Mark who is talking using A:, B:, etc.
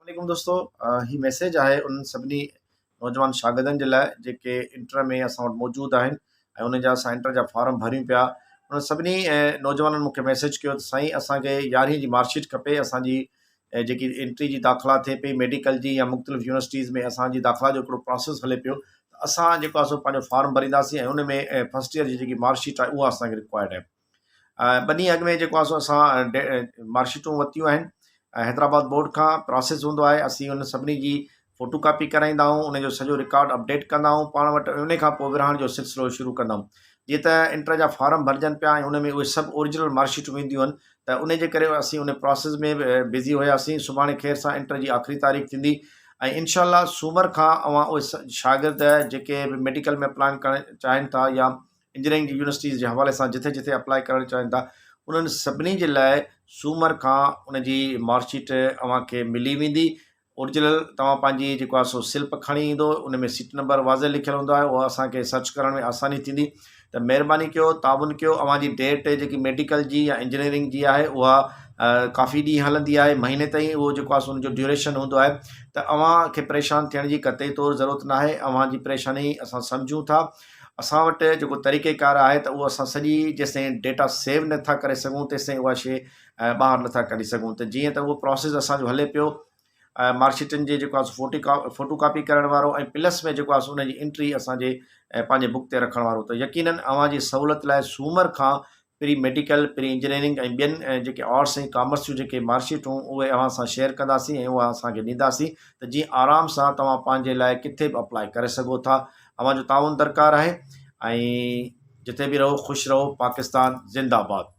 A: عليڪم دوستو هي ميسيج آهي انهن سڀني نوجوان شاگردن جي لاء جيڪي انٽر ۾ اسان وٽ موجود آهن ۽ انهن جا اسان انٽر جا فارم ڀريون پيا انهن سڀني نوجوانن مونکي ميسيج ڪيو ته سائين اسانکي يارهين جي مارڪ شيٽ کپي اسان جي جيڪي انٽري جي داخلا ٿئي پئي ميڊيڪل جي يا مختلف يونيورسٽيز ۾ اسان جي داخلا جو هڪڙو پراسيس هلي پيو ته اسان جيڪو آهي سو پنهنجو فارم ڀرينداسين ۽ ان ۾ فرسٽ ايئر جي جيڪي مارڪ شيٽ آهي اها اسانکي رڪوائرڊ آهي ٻه ڏينهن اڳ ۾ جيڪو آهي سو اسان مارڪ شيٽون ورتيون آهن ۽ حيدرآباد بورڊ کان پراسيس هوندو آهي اسين ان سڀني جي فوٽو ڪاپي ڪرائيندا آهيون ان جو سڄو رڪارڊ اپڊيٽ ڪندا آهيون پاڻ وٽ ان کان پوء ورهائڻ جو سلسلو شروع ڪندا آهيون جيئن ته انٽر جا فارم ڀرجن پيا ۽ ان ۾ اهي سڀ اوريجنل مارڪ شيٽون وينديون آهن ته ان جي ڪري اسين ان پراسيس ۾ به بزي هياسين سڀاڻي خير سان انٽر جي آخري تاريخ ٿيندي ۽ انشاء الله سومر کان اوهان اهي شاگرد جيڪي به ميڊيڪل ۾ اپلائي ڪرڻ چاهين ٿا يا انجنيئرنگ جي يونيورسٽيز جي حوالي سان جٿي جٿي اپلاء ڪرڻ چاهين ٿا انهن سڀني جي لاء سومر کان ان جي مارڪ شيٽ اوهان کي ملي ويندي اوريجنل توهان پنهنجي جيڪو آهي سو سلپ کڻي ايندو ان ۾ سيٽ نمبر واضح لکيل هوندو آهي اهو اسان کي سرچ ڪرڻ ۾ آساني ٿيندي ته مهرباني ڪيو تعاون ڪيو اوهان جي ڊيٽ جيڪي ميڊيڪل جي يا انجنيئرنگ جي آهي اها ڪافي ڏينهن هلندي آهي مهيني تائين اهو جيڪو آهي سو ان جو ڊيوريشن هوندو آهي ته اوهان کي پريشان ٿيڻ جي قطعي طور ضرورت ناهي اوهان جي پريشاني اسان سمجهون ٿا اسان وٽ جيڪو طريقي ڪار آهي ته اهو اسان سڄي جيستائين ڊيٽا سيو نٿا ڪري سگهون تيستائين اها شي ٻاهر نٿا ڪڍي سگهون ته جيئن ته اهو پروسيس اسانجو هلي پيو مارڪ شيٽن جي جيڪو آهي فوٽو ڪا فوٽو ڪاپي ڪرڻ وارو ۽ پلس ۾ جيڪو آهي ان جي انٽري اسانجي پنهنجي بڪ تي رکڻ وارو ته يقينن اوهان جي سهولت لاء سومر کان پري ميڊيڪل، پري انجنيئرنگ ۽ ٻين جيڪي آرٽس ۽ ڪامرس جون جيڪي مارڪ شيٽون اهي اوهان سان شيئر ڪنداسين ۽ اها اسان کي ڏينداسين ته جيئن آرام سان توهان پنهنجي لاء ڪٿي به اپلاء ڪري سگهو ٿا اوهان جو تعاون درڪار آهي ۽ جتي به رهو خوش رهو پاڪستان زنده آباد.